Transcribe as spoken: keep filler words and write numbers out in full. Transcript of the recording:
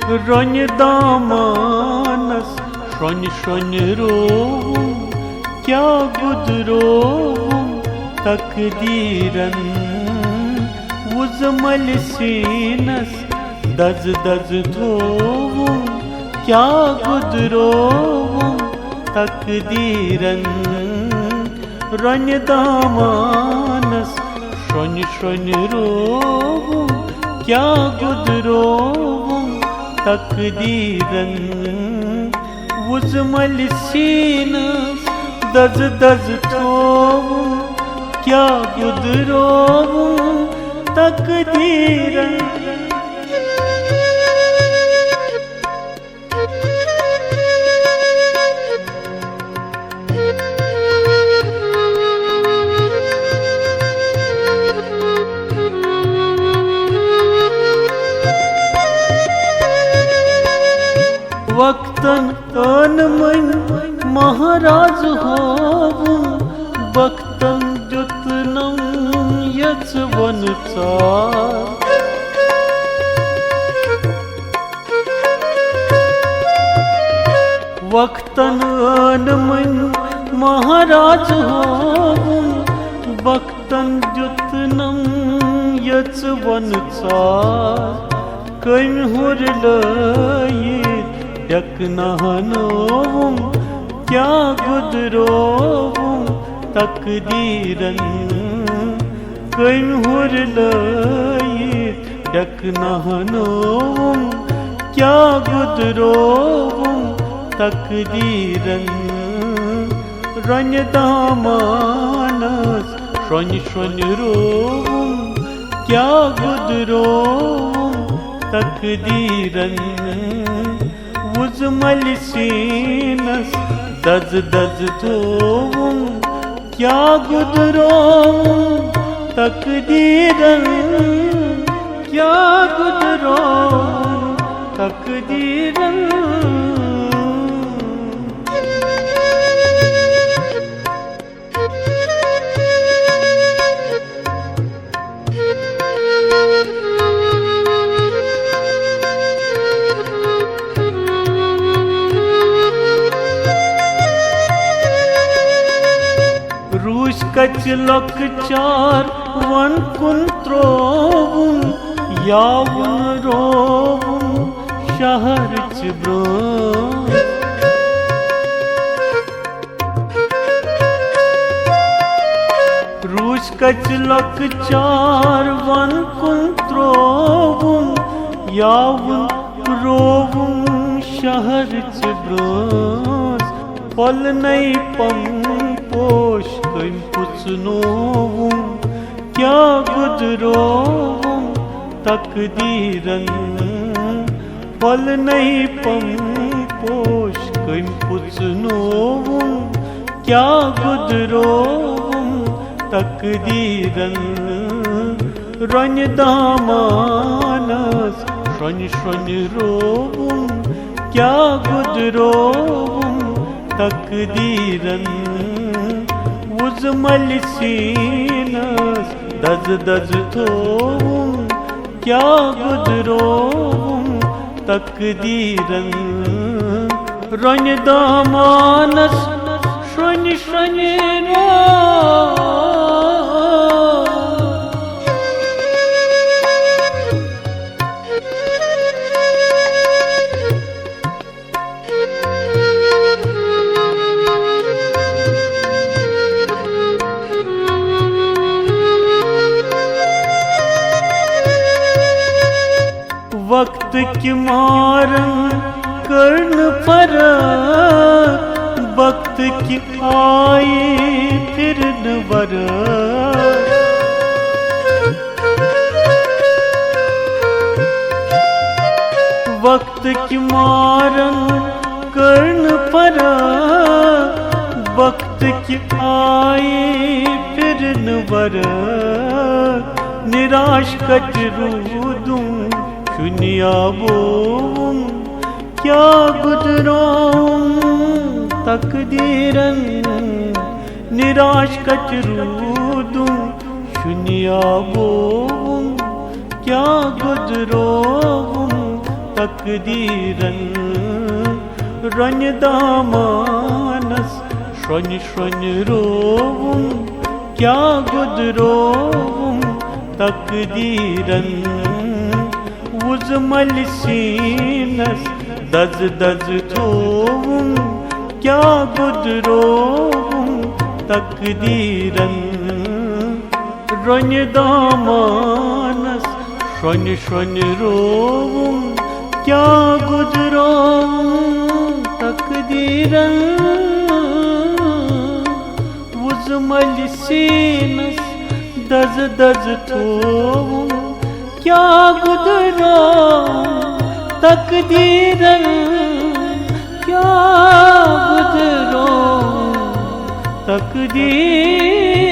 رۄنہِ دامانس شرۄنہِ شرۄنہِ رووُم، کیٛاہ گُدرووُم تقدیٖرن۔ وُزٕ ملہِ سیٖنس دزٕ دزٕ تھووُم، کیٛاہ گُدرووُم تقدیٖرن۔ رۄنہِ دامانس شرۄنہِ شرۄنہِ رووُم، کیٛاہ گُدرووُم تقدیٖرن۔ وُزٕ ملہِ سیٖنس دزٕ دزٕ تھووُم، کیٛاہ گُدرووُم تقدیٖرن۔ وقتن ٲنمٕنۍ مہراز ہووُم، وقتن دیُتنم یژوُن ژاو۔ وقتن ٲنمٕنۍ مہراز ہووُم، وقتن دیُتنم یژوُن ژاو۔ کٔمۍ ہُر لٲیِتھ ڈٮ۪کناونووُم، کیٛاہ گُدرووُم تقدیٖرن۔ کٔمۍ ہُر لٲیِتھ ڈٮ۪کناونووُم، کیٛاہ گُدرووُم تقدیٖرن۔ رۄنہِ دامانس شرۄنہِ شرۄنہِ رووُم، کیٛاہ گُدرووُم تقدیٖرن۔ وُزٕ ملہِ سیٖنس دزٕ دزٕ تھووُم، کیٛاہ گُدرووُم تقدیٖرن، کیٛاہ گُدرووُم تقدیٖرن۔ روٗس کچہِ لۄکچار ون کُن ترووُم، یاوُن رووُم شہرٕچ برٛونٛہہ۔ روٗس کچہِ لۄکچار ون کُن ترووُم، یاوُن رووُم شہرٕچ برٛونٛہہ۔ پۄلنَے پم پوش کٔمۍ پُژنووُم، کیٛاہ گُدرووُم تقدیٖرن۔ پۄلنَے پم پوش کٔمۍ پُژنووُم، کیٛاہ گُدرووُم تقدیٖرن۔ رۄنہِ دامانس شرۄنہِ شرۄنہِ رووُم، کیٛاہ گُدرووُم تقدیٖرن۔ وُزٕ ملہِ سیٖنس دزٕ دزٕ تھووُم، کیٛاہ گُدرووُم تقدیٖرن۔ رۄنہِ دامانس شرۄنہِ شرۄنہِ رووُم۔ وقتٕکۍ مارن کٔر نہٕ فرق، وقتٕکۍ آیہِ پھِرنہٕ ورٲے۔ وقتٕکۍ مارن کٔر نہٕ فرق، وقتٕکۍ آیہِ پھِرنہٕ ورٲے۔ نِراش کتہِ روٗدُم، شُنیاووُم، کیٛاہ گُدرووُم تقدیٖرن۔ نِراش کتہِ روٗدُم، شُنیاووُم، کیٛاہ گُدرووُم تقدیرن۔ رۄنہِ دامانس شرۄنہِ شرۄنہِ رووُم، کیٛاہ گُدرووُم تقدیرن۔ وُزٕ ملہِ سیٖنس دزٕ دزٕ تھووُم، کیٛاہ گُدرووُم تقدیرن۔ رۄنہِ دامانس شرۄنہِ شرۄنہِ رووُم، کیٛاہ گُدرووُم تقدیرن۔ وُزٕ ملہِ سیٖنس دزٕ دزٕ تھووُم، کیٛاہ گُدرووُم تقدیرن۔ کیٛاہ گُدرووُم تقدیرن۔